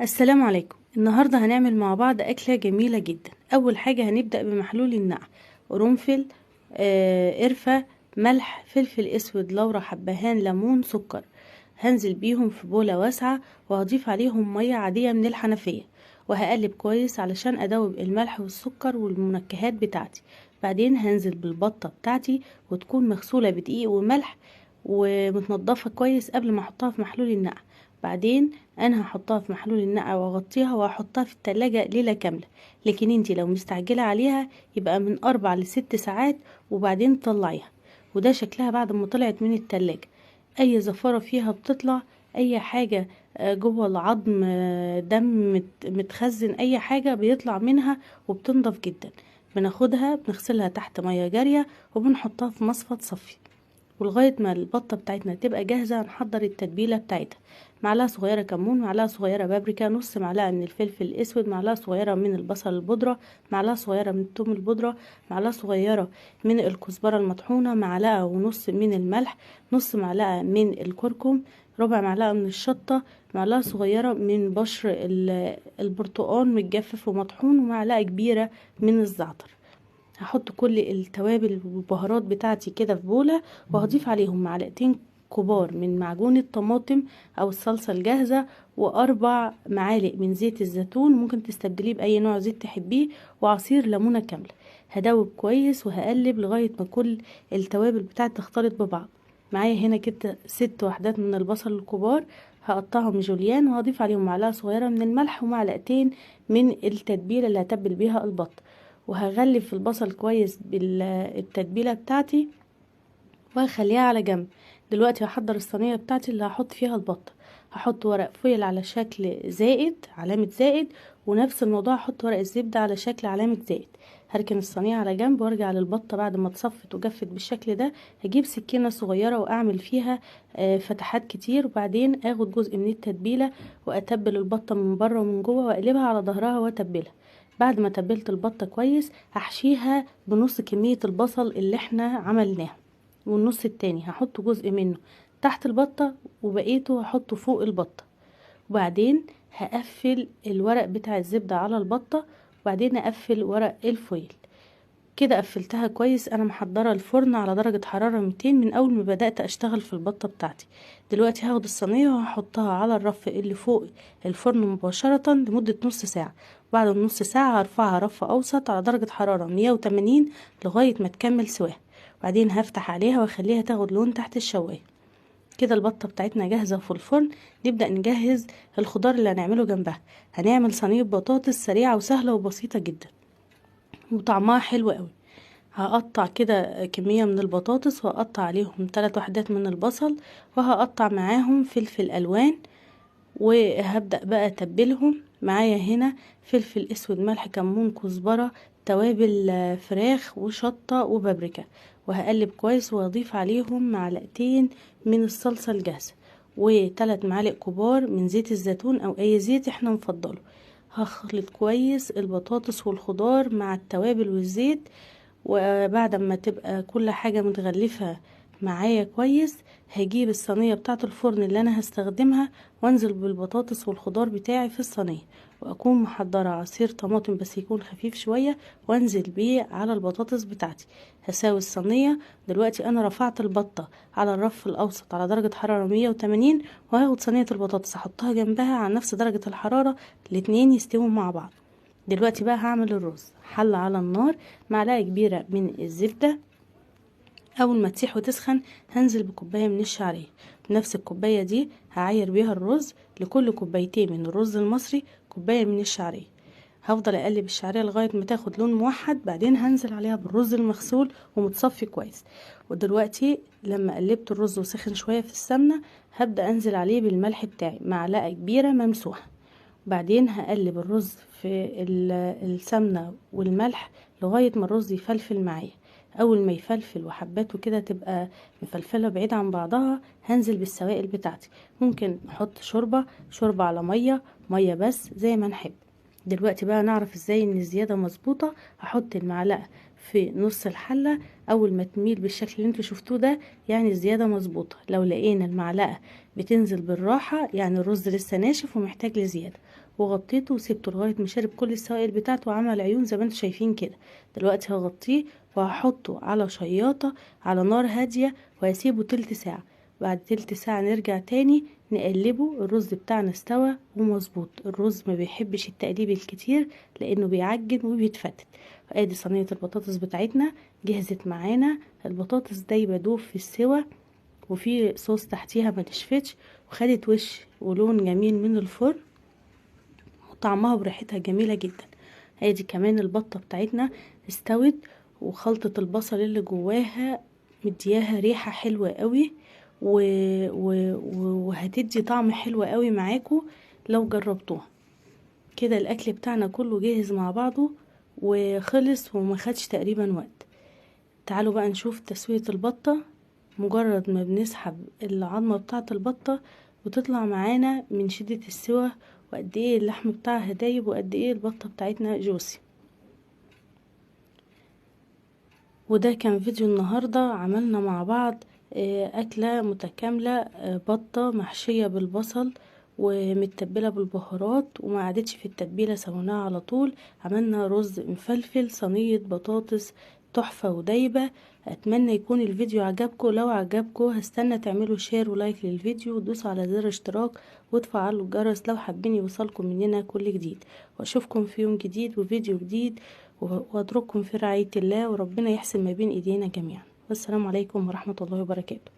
السلام عليكم. النهاردة هنعمل مع بعض أكلة جميلة جدا. أول حاجة هنبدأ بمحلول النقع: قرنفل، قرفة، ملح، فلفل اسود، لورا، حبهان، ليمون، سكر. هنزل بيهم في بولة واسعة وهضيف عليهم مية عادية من الحنفية، وهقلب كويس علشان ادوب الملح والسكر والمنكهات بتاعتي. بعدين هنزل بالبطة بتاعتي، وتكون مغسولة بدقيق وملح ومتنضفة كويس قبل ما احطها في محلول النقع. بعدين انا هحطها في محلول النقع واغطيها واحطها في التلاجة ليلة كاملة، لكن انتي لو مستعجلة عليها يبقى من 4 ل6 ساعات وبعدين طلعيها. وده شكلها بعد ما طلعت من التلاجة، اي زفارة فيها بتطلع، اي حاجة جوه العظم، دم متخزن، اي حاجة بيطلع منها وبتنضف جدا. بناخدها بنغسلها تحت مية جارية وبنحطها في مصفى تصفي. ولغاية ما البطة بتاعتنا تبقى جاهزة هنحضر التتبيلة بتاعتها: معلقة صغيرة كمون، معلقة صغيرة بابريكا، نص معلقة من الفلفل الأسود، معلقة صغيرة من البصل البودرة، معلقة صغيرة من الثوم البودرة، معلقة صغيرة من الكزبرة المطحونة، معلقة ونص من الملح، نص معلقة من الكركم، ربع معلقة من الشطة، معلقة صغيرة من بشر البرتقال متجفف ومطحون، ومعلقة كبيرة من الزعتر. هحط كل التوابل والبهارات بتاعتي كده في بولة، وهضيف عليهم معلقتين كبار من معجون الطماطم او الصلصة الجاهزة، و4 معالق من زيت الزيتون، ممكن تستبدليه باي نوع زيت تحبيه، وعصير ليمونة كاملة. هدوب كويس وهقلب لغاية ما كل التوابل بتاعتي تختلط ببعض. معايا هنا كده 6 وحدات من البصل الكبار، هقطعهم جوليان وهضيف عليهم معلقة صغيرة من الملح ومعلقتين من التتبيلة اللي هتبل بيها البط، وهغلف البصل كويس بالتتبيلة بتاعتي وهخليها على جنب. دلوقتي هحضر الصينية بتاعتي اللي هحط فيها البطة. هحط ورق فويل على شكل زائد، علامة زائد، ونفس الموضوع هحط ورق الزبدة على شكل علامة زائد. هركن الصينية على جنب وارجع للبطة بعد ما اتصفت وجفت بالشكل ده. هجيب سكينة صغيرة واعمل فيها فتحات كتير، وبعدين اخد جزء من التتبيلة واتبل البطة من بره ومن جوه واقلبها على ظهرها واتبلها. بعد ما تبلت البطة كويس هحشيها بنص كمية البصل اللي احنا عملناها، والنص التاني هحط جزء منه تحت البطة وبقيته هحطه فوق البطة. وبعدين هقفل الورق بتاع الزبدة على البطة، وبعدين اقفل ورق الفويل. كده قفلتها كويس. انا محضرة الفرن على درجة حرارة 200 من اول ما بدأت اشتغل في البطة بتاعتي. دلوقتي هاخد الصينية وهحطها على الرف اللي فوق الفرن مباشرة لمدة نص ساعة. بعد النص ساعة هرفعها رف اوسط على درجة حرارة 180 لغاية ما تكمل سواها، وبعدين هفتح عليها واخليها تاخد لون تحت الشواية. كده البطة بتاعتنا جاهزة في الفرن. نبدأ نجهز الخضار اللي هنعمله جنبها. هنعمل صينية بطاطس سريعة وسهلة وبسيطة جدا وطعمها حلو قوي. هقطع كده كمية من البطاطس وهقطع عليهم 3 وحدات من البصل، وهقطع معاهم فلفل ألوان، وهبدأ بقى أتبلهم. معايا هنا فلفل اسود، ملح، كمون، كزبرة، توابل فراخ، وشطة وبابريكا، وهقلب كويس واضيف عليهم معلقتين من الصلصة الجاهزة وتلات معالق كبار من زيت الزيتون او اي زيت احنا نفضله. هخلط كويس البطاطس والخضار مع التوابل والزيت، وبعد ما تبقى كل حاجة متغلفة معايا كويس هجيب الصينية بتاعة الفرن اللي انا هستخدمها وانزل بالبطاطس والخضار بتاعي في الصينية، واكون محضرة عصير طماطم بس يكون خفيف شوية وانزل بيه على البطاطس بتاعتي. هساوي الصينية. دلوقتي انا رفعت البطة على الرف الاوسط على درجة حرارة 180، وهاخد صينية البطاطس احطها جنبها على نفس درجة الحرارة، الاتنين يستووا مع بعض. دلوقتي بقى هعمل الرز. حلة على النار، معلقة كبيرة من الزبدة، اول ما تسيح وتسخن هنزل بكوباية من الشعرية. بنفس الكوباية دي هعاير بيها الرز، لكل كوبايتين من الرز المصري كوباية من الشعرية. هفضل اقلب الشعرية لغاية ما تاخد لون موحد، بعدين هنزل عليها بالرز المغسول ومتصفي كويس. ودلوقتي لما قلبت الرز وسخن شوية في السمنة هبدأ انزل عليه بالملح بتاعي، معلقة كبيرة ممسوحة. بعدين هقلب الرز في السمنة والملح لغاية ما الرز يفلفل معايا. اول ما يفلفل وحباته كده تبقى مفلفلة بعيد عن بعضها هنزل بالسوائل بتاعتي. ممكن نحط شوربة، شوربة على مية، مية بس، زي ما نحب. دلوقتي بقى نعرف ازاي ان الزيادة مظبوطة. هحط المعلقة في نص الحلة. اول ما تميل بالشكل اللي انتوا شفتوه ده يعني الزيادة مظبوطة. لو لقينا المعلقة بتنزل بالراحة يعني الرز لسه ناشف ومحتاج لزيادة. وغطيته وسبته لغاية ما شرب كل السوائل بتاعته وعمل عيون زي ما انتوا شايفين كده. دلوقتي هغطيه وهحطه على شياطة على نار هادية وهسيبه تلت ساعة. بعد تلت ساعة نرجع تاني نقلبه. الرز بتاعنا استوى ومظبوط. الرز ما بيحبش التقليب الكتير لانه بيعجن وبيتفتت. ادي صينية البطاطس بتاعتنا جهزت معانا. البطاطس دايبة دوب في السوى وفي صوص تحتيها ما نشفتش، وخدت وش ولون جميل من الفرن، وطعمها وريحتها جميلة جدا. ادي كمان البطة بتاعتنا استوت، وخلطة البصل اللي جواها مدياها ريحة حلوة قوي وهتدي طعم حلو قوي معاكم لو جربتوها. كده الاكل بتاعنا كله جاهز مع بعضه وخلص وما خدش تقريبا وقت. تعالوا بقى نشوف تسوية البطة. مجرد ما بنسحب العظمة بتاعة البطة وتطلع معانا من شدة السوى، وقد ايه اللحم بتاعها دايب وقد ايه البطة بتاعتنا جوسي. وده كان فيديو النهاردة، عملنا مع بعض أكلة متكاملة، بطة محشية بالبصل ومتبلة بالبهارات وما عادتش في التتبيلة، سويناها على طول. عملنا رز مفلفل، صينية بطاطس تحفة ودايبة. أتمنى يكون الفيديو عجبكم. لو عجبكم هستنى تعملوا share و like للفيديو وتدوسوا على زر اشتراك وتفعلوا الجرس لو حابين يوصلكم مننا كل جديد. واشوفكم في يوم جديد وفيديو جديد، واترككم في رعاية الله، وربنا يحسن ما بين ايدينا جميعا. والسلام عليكم ورحمة الله وبركاته.